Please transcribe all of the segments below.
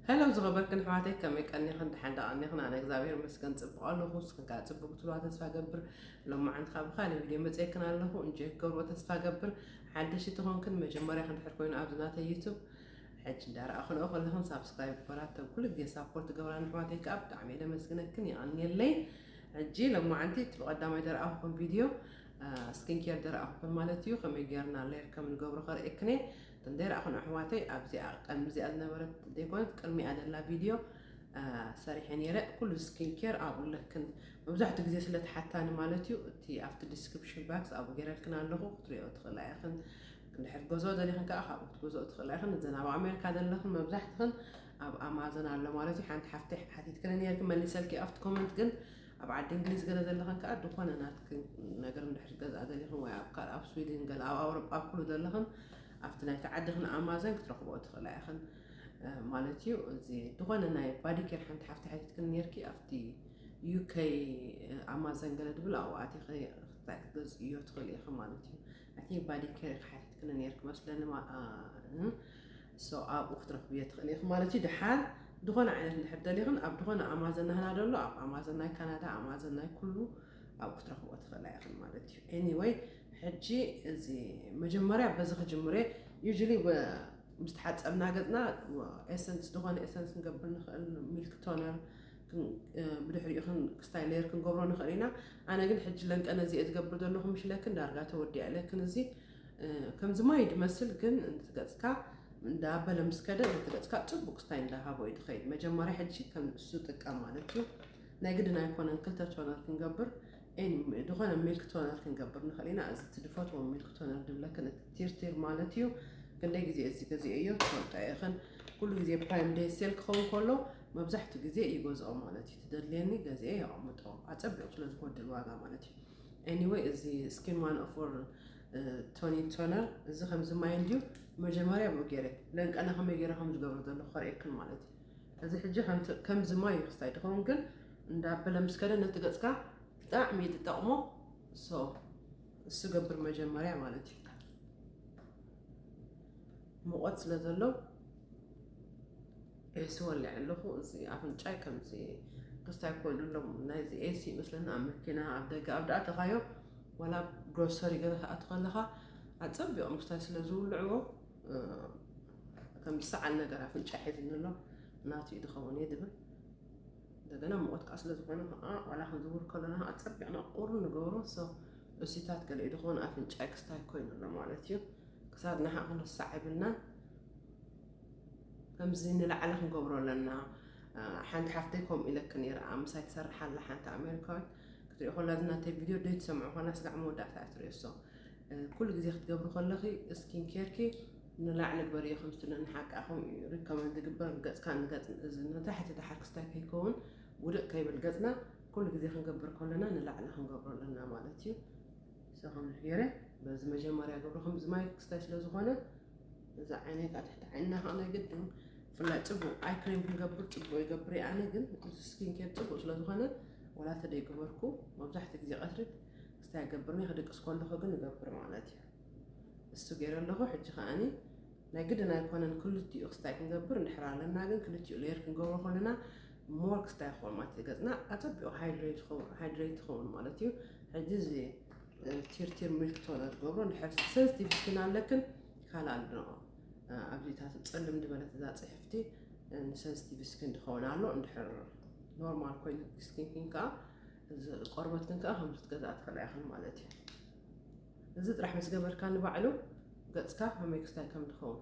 ሄሎ ዝኸበርክን ኣሕዋተይ፣ ከመይ ቀኒኽን? ደሓን ዶ ቀኒኽን? ኣነ እግዚኣብሔር ይመስገን ጽቡቕ ኣለኹ። ንስኽን ከኣ ጽቡቕ ትብልዋ ተስፋ ገብር። ሎማዓንቲ ከኣ ብኻልእ ቪድዮ መጺኤክን ኣለኹ። እንጆይ ክገብርዎ ተስፋ ገብር። ሓደሽቲ ተኾንክን መጀመርያኽን እንድሕር ኮይኑ ኣብዚ ናተይ ዩቱብ ሕጂ እንዳረኣኽንኦ ከለኽን ሳብስክራይብ ግበራ። እተን ኩሉ ግዜ ሳፖርት ትገብራኒ ኣሕዋተይ ከኣ ብጣዕሚ እየ ለመስግነክን፣ የቐንየለይ። ሕጂ ሎማዓንቲ እቲ ብቐዳማይ ደረኣኹኽን ቪድዮ ስኪን ኬር ደረኣኹኽን ማለት እዩ። ከመይ ጌርና ሌር ከም ንገብሮ ከርእየክን እየ። እተን ደይረኣኹን ኣሕዋተይ ኣብዚኣ ቅድሚ እዚኣ ዝነበረት ዘይኮነት ቅድሚኣ ዘላ ቪድዮ ሰሪሐ ነይረ። ኩሉ ስኪን ኬር ኣብኡ ኣለክን። መብዛሕትኡ ግዜ ስለ ትሓታኒ ማለት እዩ። እቲ ኣብቲ ዲስክሪፕሽን ባክስ ኣብኡ ገይረልክን ኣለኹ፣ ክትሪኦ ትኽእላ ኢኽን። እንድሕር ገዝኦ ደሊኽን ከኣ ካብኡ ክትገዝኦ ትኽእላ ኢኽን። እዘን ኣብ ኣሜሪካ ዘለኽን መብዛሕትኽን ኣብ ኣማዞን ኣሎ ማለት እዩ። ሓንቲ ሓፍተይ ሓቲትክኒ ነይርኪ፣ መሊሰልኪ ኣብቲ ኮመንት፣ ግን ኣብ ዓዲ እንግሊዝ ገለ ዘለኽን ከኣ ዝኾነ ናትክን ነገር እንድሕር ገዝኣ ደሊኽን ወይ ኣብ ካልእ ኣብ ስዊድን ገለ ኣብ ኣውሮጳ ኣብ ኩሉ ዘለኽን ኣብቲ ናይቲ ዓድኽን ኣማዞን ክትረኽብኦ ትኽእላ ኢኽን። ማለት እዩ። እዚ ዝኾነ ናይ ባዲ ኬር ሓንቲ ሓፍቲ ሓቲትክን ነርኪ ኣብቲ ዩኬ ኣማዘን ገለ ድብል ኣብኡ ኣቲኺ ክትገዝእዮ ትኽእል ኢኺ ማለት እዩ። ኣቲ ባዲ ኬር ኢኺ ሓቲትክን ነርኪ መስለኒ። ሶ ኣብኡ ክትረኽብዮ ትኽእል ኢኺ ማለት እዩ። ድሓር ዝኾነ ዓይነት እንድሕር ደሊኽን ኣብ ዝኾነ ኣማዘን ናህና ደሎ ኣብ ኣማዘን ናይ ካናዳ ኣማዘን ናይ ኩሉ ኣብኡ ክትረኽብኦ ትኽእላ ኢኽን ማለት እዩ። ኤኒወይ ሕጂ እዚ መጀመርያ በዚ ክጅምር እየ። ዩሊ ምስ ተሓጸብና ገጽና ኤሰንስ ዝኾነ ኤሰንስ ክንገብር ንኽእል፣ ሚልክ ቶነር ብድሕሪኡ ክስታይ ሌየር ክንገብሮ ንኽእል ኢና። ኣነ ግን ሕጂ ለንቀነ እዚ እየ ዝገብር ዘለኹ ምሽለክን ዳርጋ ተወዲኣ ኢለክን እዚ ከምዚ ማይ ድመስል ግን እቲ ገጽካ እንዳበለ ምስ ከደ ነቲ ገጽካ ጽቡቅ ስታይ እንዳሃቦ እዩ ዝኸይድ። መጀመርያ ሕጂ ከም እሱ ጥቀም ማለት እዩ። ናይ ግድን ኣይኮነን ክልተ ቶነር ክንገብር፣ ዝኾነ ሚልክ ቶነር ክንገብር ንኽእል ኢና። እዚ እቲ ድፈትዎ ሚልክ ቶነር ድብለክን እቲ ቲርቲር ማለት እዩ። ክንደይ ግዜ እዚ ገዚኦ እዮ ትፈልጦ ኢኽን። ኩሉ ግዜ ፕራይም ደይ ሴል ክኸውን ከሎ መብዛሕትኡ ግዜ ይገዝኦ ማለት እዩ። ትደድልየኒ ገዚኦ የቐምጦ ኣጸቢቑ ስለ ዝጎድል ዋጋ ማለት እዩ። ኤኒወይ እዚ ስኪን ዋን ኦፎር ቶኒ ቶነር እዚ ከምዚ ማይ እንድዩ። መጀመርያ ብኡ ገይረ ለንቀና ከመይ ገይረ ከም ዝገብሮ ዘለኹ ከርእየክን ማለት እዩ። እዚ ሕጂ ከምዚ ማይ እዩ ክስታይ ድኸውን ግን እንዳበለ ምስ ከደ ነቲ ገጽካ ብጣዕሚ እዩ ዝጠቕሞ። ሶ እሱ ገብር መጀመርያ ማለት እዩ። ሙቐት ስለ ዘሎ ኤሲ ወሊዐ ኣለኹ። እዚ ኣፍንጫይ ከምዚ ክስታይ ኮይኑ ኣሎ። ናይዚ ኤሲ ይመስለኒ ኣብ መኪና ኣብ ደገ ኣብ ደኣተኻዮ ዋላ ግሮሰሪ ገዛ ክኣቱ ከለኻ ኣጸቢቖም ክስታይ ስለ ዝውልዕዎ ከም ዝሰዓል ነገር ኣፍንጫ ሒዝኒ ኣሎ። ናቱ እዩ ዝኸውን እየ ድብል። እንደገና ሙቐት ከዓ ስለ ዝኾነ ከዓ ዋላ ክንዝውር ከለና ከዓ ጸቢቕና ቁሩ ንገብሮ። ሶ እሲታት ገለ እዩ ዝኾነ ኣፍንጫይ ክስታይ ኮይኑ ኣሎ ማለት እዩ። ክሳድ ንሓ ክንሳዕ ይብልናን ከምዚ ንላዕሊ ክንገብሮ ኣለና። ሓንቲ ሓፍተይ ከምኡ ኢለክ ነይራ ምሳይ ትሰርሕ ኣላ ሓንቲ ኣሜሪካዊት ክትሪኦ ከላ እዚ ናተይ ቪድዮ ደይ ትሰምዑ ከላ ስጋዕ መወዳእታ እያ ትሪኦ። ሶ ኩሉ ግዜ ክትገብሪ ከለኺ ስኪን ኬርኪ ንላዕሊ ግበርዮ ከም ትብለኒ ሓቃ ከምኡ እዩ ሪኮመንድ ዝግበር ገፅካ ንገፅ እዚ ንታሕቲ ደሓር ክስታይ ከይከውን ውድቕ ከይብል ገፅና ኩሉ ግዜ ክንገብር ከለና ንላዕሊ ክንገብሮ ኣለና ማለት እዩ። ሶ ከምዚ ገይረ በዚ መጀመርያ ገብሮ ከምዚ ማይ ክስታይ ስለ ዝኾነ እዛ ዓይነይ ከዓ ትሕቲ ዓይንና ከዓ ናይ ግድን ብፍላይ ፅቡቅ ኣይ ክሬም ክንገብር ፅቡቅ ይገብር እየ ኣነ ግን እዚ ስኪን ኬር ፅቡቅ ስለ ዝኾነ ወላ ተደይገበርኩ መብዛሕትኡ ግዜ ቀትሪ ክስታይ ይገብር እየ ክድቅስ ከለኹ ግን እገብር ማለት እዩ። እሱ ገይረ ኣለኹ ሕጂ ከዓኒ ናይ ግድን ኣይኮነን ክልቲኡ ክስታይ ክንገብር እንድሕር ኣለና ግን ክልቲኡ ሌየር ክንገብሮ ከለና ሞር ክስታይ ክኸውን ማለት እዩ ገፅና ኣፀቢቑ ሃይድሬት ይኸውን ማለት እዩ። ሕጂ እዚ ቲርቲር ሚልክ ቶነር ትገብሮ እንድሕር ሰንስቲቭ ስኪን ኣለክን ካልኣ ኣሎ ኣብዚታት ፀልም ዝበለት እዛ ፅሕፍቲ ንሰንስቲቭ ስኪን ትኸውን ኣሎ እንድሕር ኖርማል ኮይኑ ስኪን ኪን ከዓ እዚ ቆርበትክን ከዓ ከምዚ ክትገዝኣ ትኽእላ ኢኽን ማለት እዩ። እዚ ጥራሕ ምስ ገበርካ ንባዕሉ ገፅካ ከመይ ክስታይ ከም ዝኸውን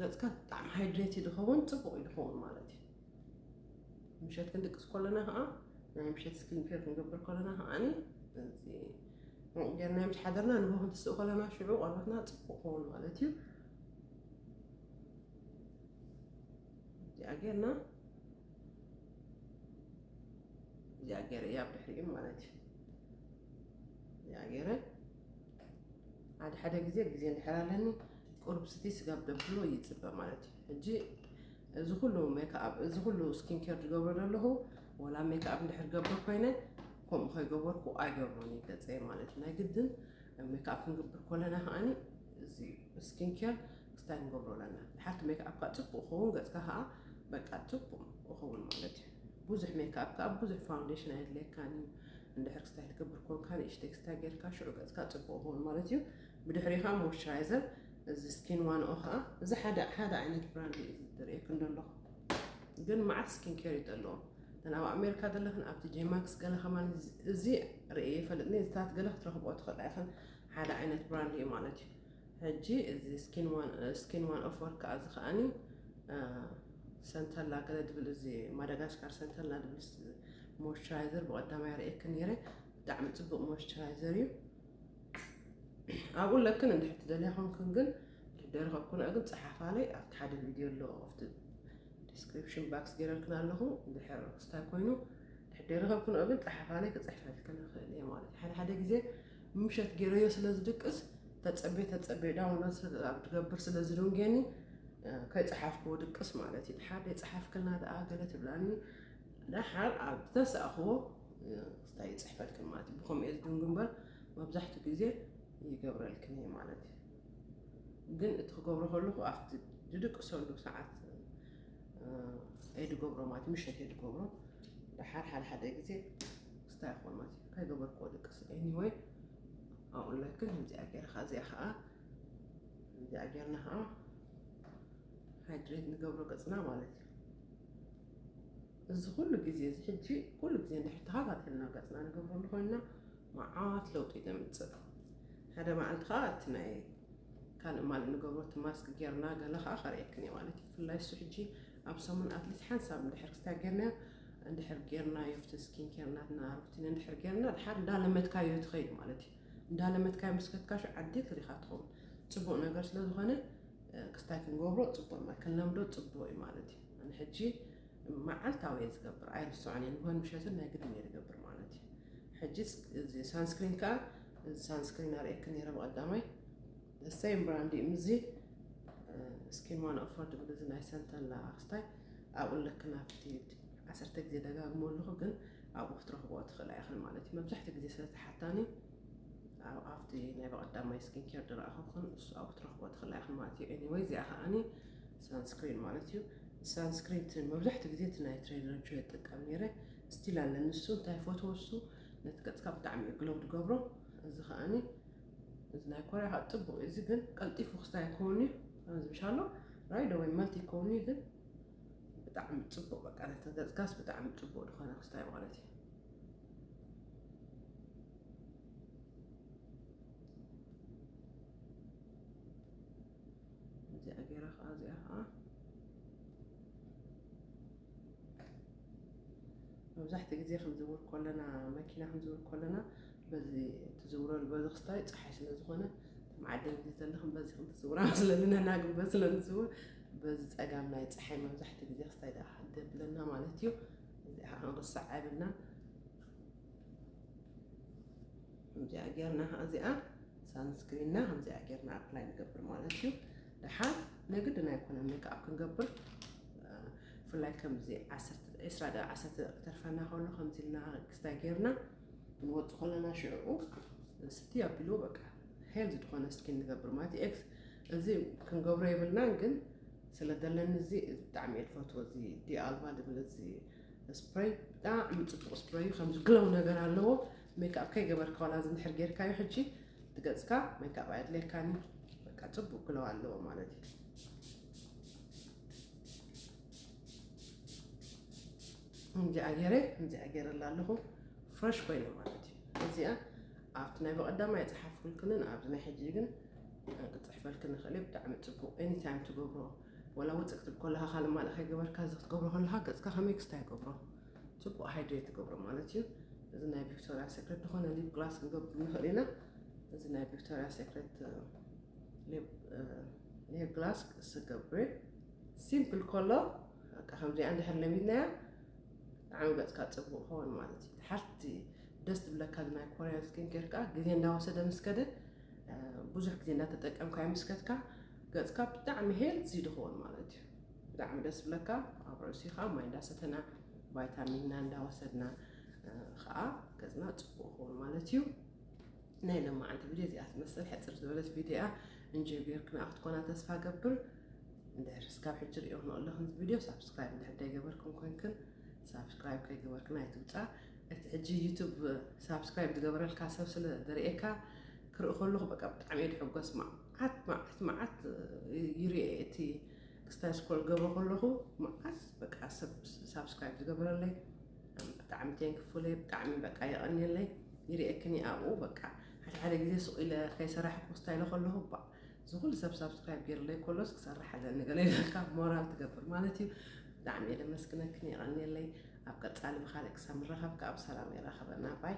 ገፅካ ብጣዕሚ ሃይድሬት እዩ ዝኸውን ፅቡቅ እዩ ዝኸውን ማለት እዩ። ምሸት ክንድቅስ ከለና ከዓ ናይ ምሸት ስኪን ኬር ክንገብር ከለና ከዓ ጌርና ምስ ሓደርና ንጎ ክንትስእ ከለና ሽዑ ቆርበትና ፅቡቅ ክኸውን ማለት እዩ። እዚኣ ጌርና እዚኣ ገይረ እያ ብድሕሪኡ ማለት እዩ። እዚኣ ገይረ ሓደ ሓደ ግዜ ግዜ እንድሕር ኣለኒ ቁርብ ስቲ ስጋብ ደብሎ ይፅበ ማለት እዩ። ሕጂ እዚ ኩሉ ሜክኣፕ እዚ ኩሉ ስኪን ኬር ዝገብሮ ዘለኹ ወላ ሜክኣፕ እንድሕር ገብር ኮይነ ከምኡ ከይገበርኩ ኣይገብሮን እዩ ገፀየ ማለት እዩ። ናይ ግድን ሜክኣፕ ክንገብር ከለና ከዓኒ እዚ ስኪን ኬር ክስታይ ንገብሮ ኣለና። ድሓር እቲ ሜክኣፕካ ጽቡቕ ክኸውን፣ ገጽካ ከኣ በቃ ጽቡቕ ክኸውን ማለት እዩ። ብዙሕ ሜክኣፕ ከኣ ብዙሕ ፋውንዴሽን ኣየድልየካን እዩ። እንድሕር ክስታይ ትገብር ኮንካ ንእሽተይ ክስታይ ጌርካ ሽዑ ገጽካ ጽቡቕ ክኸውን ማለት እዩ። ብድሕሪኻ ሞይስቸራይዘር፣ እዚ ስኪን ዋን ኦ ከኣ እዚ ሓደ ሓደ ዓይነት ብራንድ እዩ ዝርእየክን ዘለኹ። ግን መዓት ስኪን ኬር እዩ ዘለዎ። እተን ኣብ ኣሜሪካ ዘለኽን ኣብቲ ጄማክስ ገለ ከማን እዚ ርእየ ይፈልጥኒ፣ እዚታት ገለ ክትረኽብኦ ትኽእላ ኢኽን። ሓደ ዓይነት ብራንድ እዩ ማለት እዩ። ሕጂ እዚ ስኪን ዋን ስኪን ዋን ኦፈር ከኣ እዚ ከኣኒ ሰንተላ ገለ ድብል፣ እዚ ማዳጋስካር ሰንተላ ድብል ሞይስቸራይዘር ብቐዳማይ ርእየክን ነይረ። ብጣዕሚ ጽቡቕ ሞይስቸራይዘር እዩ። ኣብኡ ኣለክን እንድሕር ትደልያ ኮንክን ግን፣ እንድሕር ደሪኸብክንኦ ግን ጸሓፋለይ። ኣብቲ ሓደ ቪድዮ ኣሎ፣ ኣብቲ ዲስክሪፕሽን ባክስ ገይረልክን ኣለኹ። እንድሕር ክስታይ ኮይኑ፣ እንድሕር ደሪኸብክንኦ ግን ጸሓፋለይ፣ ክጽሕፈልክን እኽእል እየ ማለት እዩ። ሓደ ሓደ ግዜ ምሸት ገይረዮ ስለ ዝድቅስ፣ ተጸቤ ተጸቤ ዳውንሎድ ስለ ኣብ ድገብር ስለ ዝድንገኒ፣ እ፣ ከይጸሓፍክዎ ድቅስ ማለት እዩ። ድሓር ዘይጸሓፍክልና ደኣ ገለ ትብላኒ፣ ደሓር ኣብ ዝተሳእኽዎ፣ እ፣ ክስታይ ይጽሕፈልክን ማለት እዩ። ብኸምኡ እየ ዝድንጉ እምበር፣ መብዛሕትኡ ግዜ ይገብረልክን እየ ማለት እዩ። ግን እቲ ክገብሮ ከለኹ ኣብቲ ዝድቅሰሉ ሰዓት፣ እ፣ እየ ዝገብሮ ማለት እዩ። ምሸት እየ ዝገብሮ። ደሓር ሓደ ሓደ ግዜ ክስታይ ይኾን ማለት እዩ። ከይገበርክዎ ድቅስ። ኤኒወይ፣ ኣብኡ ኣለክን ከምዚኣ ገይርካ፣ እዚኣ ኸኣ፣ ከምዚኣ ገይርና ኸኣ ሃይድሬት ንገብሮ ገጽና ማለት እዩ። እዚ ኩሉ ግዜ፣ እዚ ሕጂ ኩሉ ግዜ እንድሕር ተኸታቲልና ገጽና ንገብረሉ ኮይንና፣ መዓት ለውጢ እዩ ዘምጽእ። ሓደ መዓልቲ ኸኣ እቲ ናይ ካልእ ማል ንገብሮ፣ እቲ ማስክ ጌርና ገለ ኸኣ ከርእየክን እየ ማለት እዩ። ብፍላይ እሱ ሕጂ ኣብ ሰሙን ኣትሊስት ሓንሳብ እንድሕር ክስታይ ጌርናዮ፣ እንድሕር ጌርናዮ፣ ኣብቲ ስኪን ኬር ናትና ሩቲን እንድሕር ጌርና፣ ድሓር እንዳለመድካዮ ትኸይድ ማለት እዩ። እንዳለመድካዮ ምስ ከድካ ሽዑ ዓዲልካ ዲኻ ትኸውን። ጽቡቕ ነገር ስለ ዝኾነ፣ እ፣ ክስታይ ክንገብሮ ጽቡቕ፣ ክንለምዶ ጽቡቕ እዩ ማለት እዩ። ኣነ ሕጂ መዓልታዊ እየ ዝገብር፣ ኣይርስዖን እየ። ንግሆን ምሸትን ናይ ግድን እየ ዝገብር ማለት እዩ። ሕጂ ስ-፣ እዚ ሳንስክሪን ከኣ፣ እዚ ሳንስክሪን ኣርእየክን ነይረ ብቐዳማይ። The same brand እዩ። እዚ፣ እ፣ ስኪን ዋን ኦፈር ድብል፣ እዚ ናይ ሰንተላ ክስታይ ኣብኡ ኣለክን፣ ኣብቲ ዓሰርተ ግዜ ደጋግሞ ኣለኹ፣ ግን ኣብኡ ክትረኽብኦ ትኽእላ ኢኽን ማለት እዩ። መብዛሕትኡ ግዜ ስለ ትሓታኒ፣ ኣብ-፣ ኣብቲ ናይ ብቐዳማይ ስኪን ኬር ዝረኣኹኽን እሱ ኣብኡ ክትረኽብኦ ትኽእላ ኢኽን ማለት እዩ። ኤኒወይ፣ እዚኣ ከኣኒ ሳንስክሪን ማለት እዩ። ሳንስክሪን እቲ መብዛሕትኡ ግዜ እቲ ናይ ትሬደር ጆ ይጥቀም ነይረ፣ ስቲል ኣለኒ እሱ። እንታይ ፈትዎ እሱ፣ ነቲ ገጽካ ብጣዕሚ እዩ ግሎው ዝገብሮ። እዚ ከኣኒ፣ እዚ ናይ ኮርያ ከዓ ጽቡቕ እዩ። እዚ ግን ቀልጢፉ ክስታይ ይከውን እዩ። ከምዚ ምሻሎ ራይድ ወይ መልቲ ይከውን እዩ፣ ግን ብጣዕሚ ጽቡቕ፣ በቃ ነቲ ገጽካስ ብጣዕሚ ጽቡቕ ዝኾነ ክስታይ ማለት እዩ። እዚኣ ገይረ ከዓ፣ እዚኣ ከዓ መብዛሕትኡ ግዜ ክንዝውር ከለና፣ መኪና ክንዝውር ከለና፣ በዚ ትዝውረሉ፣ በዚ ክስታይ ጸሓይ ስለ ዝኾነ፣ እቲ መዓደኒ ግዜ ዘለኽን በዚ ክንትዝውራ መስለኒ፣ ነና ግን በዚ ስለ ንዝውር፣ በዚ ጸጋም ናይ ጸሓይ መብዛሕትኡ ግዜ ክስታይ ደኣ ደብለና ማለት እዩ። እዚኣ ክንርስዓ የብልና። ከምዚኣ ጌርና፣ እዚኣ ሳንስክሪንና ከምዚኣ ጌርና ኣፕላይ ንገብር ማለት እዩ። ደሓር ነግድን ኣይኮነን ሜክኣፕ ክንገብር፣ እ፣ ብፍላይ ከምዚ ዓሰርተ፣ ዕስራ ደቂቕ፣ ዓሰርተ ደቂቕ ክተርፈና ከሎ ከምዚ ኢልና ክስታይ ጌርና ክንወጽእ ከለና ሽዑ ስቲ ኣቢሉ በቃ ሄልዚ ዝኾነ ስኪን ንገብር ማለት እዩ። ኤክስ፣ እዚ ክንገብሮ የብልናን፣ ግን ስለ ደለኒ እዚ ብጣዕሚ እየ ዝፈትዎ። እዚ ዲ ኣልባ ዝብል እዚ ስፕሬይ ብጣዕሚ ጽቡቕ ስፕሬይ እዩ። ከምዚ ግሎው ነገር ኣለዎ። ሜክኣፕ ከይገበርካ ዋላ እዚ እንድሕር ጌርካዮ ሕጂ እቲ ገጽካ ሜክኣፕ ኣየድልየካን እዩ። በቃ ጽቡቕ ግሎው ኣለዎ ማለት እዩ። ከምዚኣ ገይረ፣ ከምዚኣ ገይረላ ኣለኹ። ፍረሽ ኮይነ ማለት እዩ። እዚኣ ኣብቲ ናይ ብቐዳማይ ኣይጸሓፍኩልክንን፣ ኣብዚ ናይ ሕጂ ግን ክጽሕፈልክን እኽእል እየ። ብጣዕሚ ጽቡቕ። ኤኒ ታይም ትገብሮ። ዋላ ውጽእ ክትብል ከለኻ፣ ካልእ ማልእ ከይገበርካ፣ እዚ ክትገብሮ ከለኻ፣ ገጽካ ከመይ ክስታይ ይገብሮ? ጽቡቕ ሃይድሬት ትገብሮ ማለት እዩ። እዚ ናይ ቪክቶሪያ ሴክሬት ዝኾነ ሊፕ ግላስ ክንገብር ንኽእል ኢና። እዚ ናይ ቪክቶሪያ ሴክሬት፣ እ፣ ሊፕ፣ እ፣ ሊፕ ግላስ ክገብር። ሲምፕል ከሎ፣ በቃ ከምዚኣ እንድሕር ለሚድናያ፣ ብጣዕሚ ገጽካ ጽቡቕ ክኸውን ማለት እዩ። ሓንቲ ደስ ትብለካ ናይ ኮርያን ስኪን ኬር ከኣ ግዜ እንዳወሰደ ምስ ከደ፣ እ፣ ብዙሕ ግዜ እንዳተጠቀምካዮ ምስ ከድካ፣ ገጽካ ብጣዕሚ ሄልዚ ዝኸውን ማለት እዩ። ብጣዕሚ ደስ ትብለካ፣ ኣብ ርእሲኻ ማይ እንዳሰተና፣ ቫይታሚንና እንዳወሰድና፣ እ፣ ከኣ ገጽና ጽቡቕ ክኸውን ማለት እዩ። ናይ ሎማዓንቲ ቪድዮ እዚኣ ትመስል፣ ሕጽር ዝበለት ቪድዮ እያ። እንጆይ ጌርክን ክትኮና ተስፋ ገብር። እንድሕር እስካብ ሕጂ ሪኦ ክነቕለኹም ቪድዮ ሳብስክራይብ እንድሕር ደይገበርክን ኮንክን ሳብስክራይብ ከይገበርክን ኣይትውፃ። እቲ ሕጂ ዩቱብ ሳብስክራይብ ዝገበረልካ ሰብ ስለ ዝርእየካ ክርኢ ከለኹ በቃ ብጣዕሚ እየ ዝሕጎስ። መዓት መዓት መዓት ይርኤ እቲ ክስታይ ስኮል ገብሮ ከለኹ መዓት በቃ ሰብ ሳብስክራይብ ዝገበረለይ ብጣዕሚ ቴንክፉል እየ። ብጣዕሚ በቃ የቐንየለይ። ይርእየክን እዩ ኣብኡ በቃ ሓደ ሓደ ግዜ ስቕ ኢለ ከይሰራሕ ኮስታ ኢለ ከለኹ ባ ዝኹሉ ሰብ ሳብስክራይብ ገይርለይ ከሎስ ክሰርሕ ኣለኒ ገለ ኢለካ ሞራል ትገብር ማለት እዩ። ብጣዕሚ እየ ደመስግነክን የቐንየለይ። ኣብ ቀፃሊ ብካልእ ክሳብ ንራኸብ ከዓ ብሰላም የራኸበና ባይ።